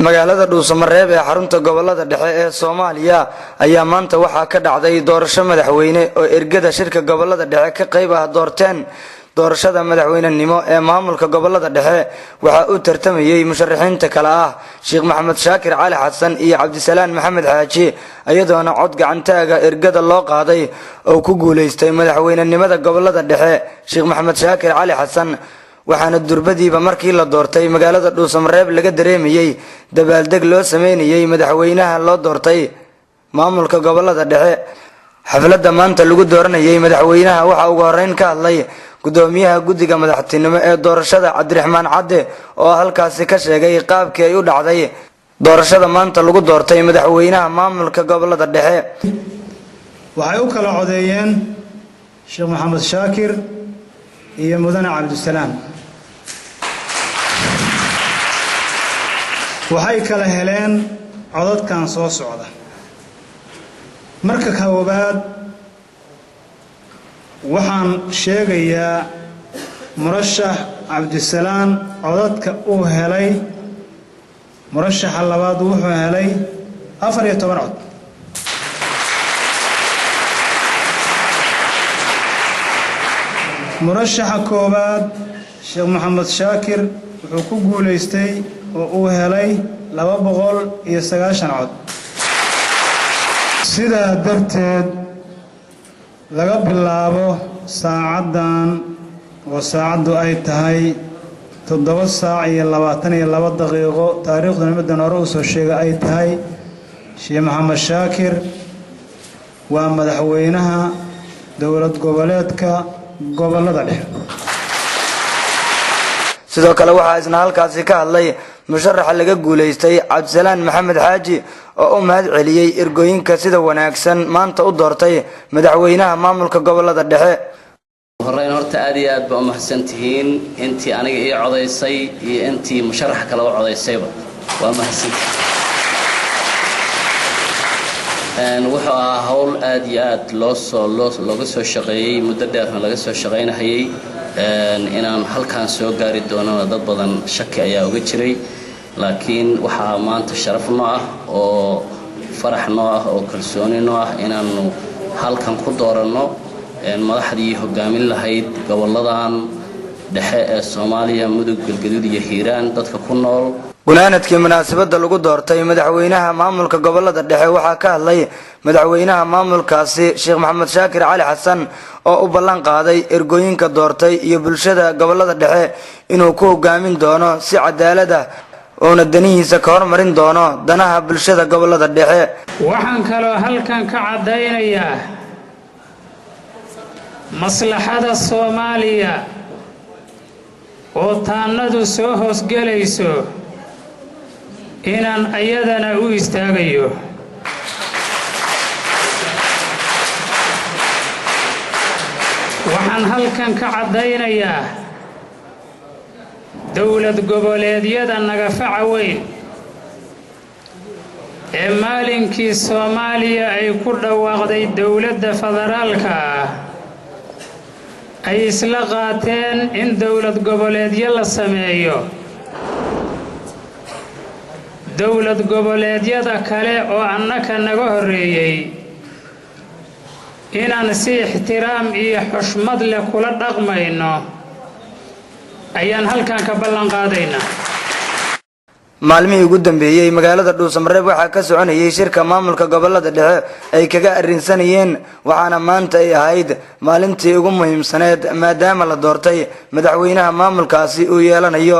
Magaalada Dhuusamareeb ee xarunta Gobolada Dhexe ee Soomaaliya ayaa maanta waxaa ka dhacday doorasho madaxweyne oo ergada shirka Gobolada Dhexe ka qayb ah doorteen. Doorashada madaxweynenimo ee maamulka Gobolada Dhexe waxaa u tartamayey musharaxiinta kale ah Sheekh Maxamed Shaakir Cali Xasan iyo Cabdisalaan Maxamed Xaaji, iyadoona cod gacantaaga ergada loo qaaday oo ku guuleystay madaxweynenimada Gobolada Dhexe Sheekh Maxamed Shaakir Cali Xasan. Waxaana durbadiiba markii la doortay magaalada Dhuusamareeb laga dareemayey dabaaldeg loo sameynayey madaxweynaha loo doortay maamulka Gobolada Dhexe. Xafladda maanta lagu dooranayay madaxweynaha waxaa ugu horeyn ka hadlay gudoomiyaha guddiga madaxtinimo ee doorashada, Cabdiraxmaan Cadde, oo halkaasi ka sheegay qaabkii ay u dhacday doorashada maanta lagu doortay madaxweynaha maamulka Gobolada Dhexe. Waxay u kala codeeyeen Sheekh Maxamed Shaakir iyo Mudane Cabdisalaam. Waxay kala heleen codadkan soo socda. Marka koowaad, waxaan sheegayaa murashax Cabdisalaan codadka uu helay. Murashaxa labaad wuxuu helay 14 cod. Murashaxa koowaad, Sheekh Maxamed Shaakir, wuxuu ku guulaystay oo uu helay 290 cod. Sidaa darteed, laga bilaabo saacaddan oo saacaddu ay tahay 7 saac iyo 22 daqiiqo, taariikhduna middan hore uu soo sheegay ay tahay, Sheekh Maxamed Shaakir waa madaxweynaha dowlad goboleedka Gobolada Dhexe. Sidoo kale waxaa isna halkaasi ka hadlay musharaxa laga guulaystay, Cabdisalaan Maxamed Xaaji, oo u mahad celiyey ergooyinka sida wanaagsan maanta u doortay madaxweynaha maamulka Gobolada Dhexe. Horeyn horta aad iyo aad baa u mahadsan tihiin intii aniga ii codaysay iyo intii musharaxa kale u codaysayba, waa mahadsantihiin. Wuxuu ahaa hawl aad iyo aad loosoo loo looga soo shaqeeyey, muddo dheerna laga soo shaqaynahayay. Inaan halkaan soo gaari doonana dad badan shaki ayaa uga jiray, laakiin waxaa maanta sharaf noo ah oo farax noo ah oo kalsooni noo ah inaannu halkan ku dooranno madaxdii hogaamin lahayd goboladan dhexe ee Soomaaliya, Mudug, Galgaduud iyo Hiiraan, dadka ku nool. Gunaanadkii munaasabadda lagu doortay madaxweynaha maamulka Gobolada Dhexe waxaa ka hadlay madaxweynaha maamulkaasi, Sheekh Maxamed Shaakir Cali Xasan, oo u ballan qaaday ergooyinka doortay iyo bulshada Gobolada Dhexe inuu ku hogaamin doono si cadaalad ah, uuna danihiisa ka hormarin doono danaha bulshada Gobolada Dhexe. Waxaan kaloo halkan ka caddaynayaa maslaxada Soomaaliya oo taannadu soo hoosgelayso inaan ayadana u istaagayo. Waxaan halkan ka caddaynayaa dowlad goboleedyada nagafaca weyn ee maalinkii Soomaaliya ay ku dhawaaqday dowladda federaalka ah ay isla qaateen in dowlad goboleedyo la sameeyo, dowlad goboleedyada kale oo annaka naga horreeyey inaan si ixtiraam iyo xushmad leh kula dhaqmayno ayaan halkan ka ballan qaadaynaa. Maalmihii ugu dambeeyey magaalada Dhuusamareeb waxaa ka soconayay shirka maamulka Gobolada Dhexe ay kaga arrinsanayeen, waxaana maanta ay ahayd maalintii ugu muhiimsaneed maadaama la doortay madaxweynaha maamulkaasi uu yeelanayo.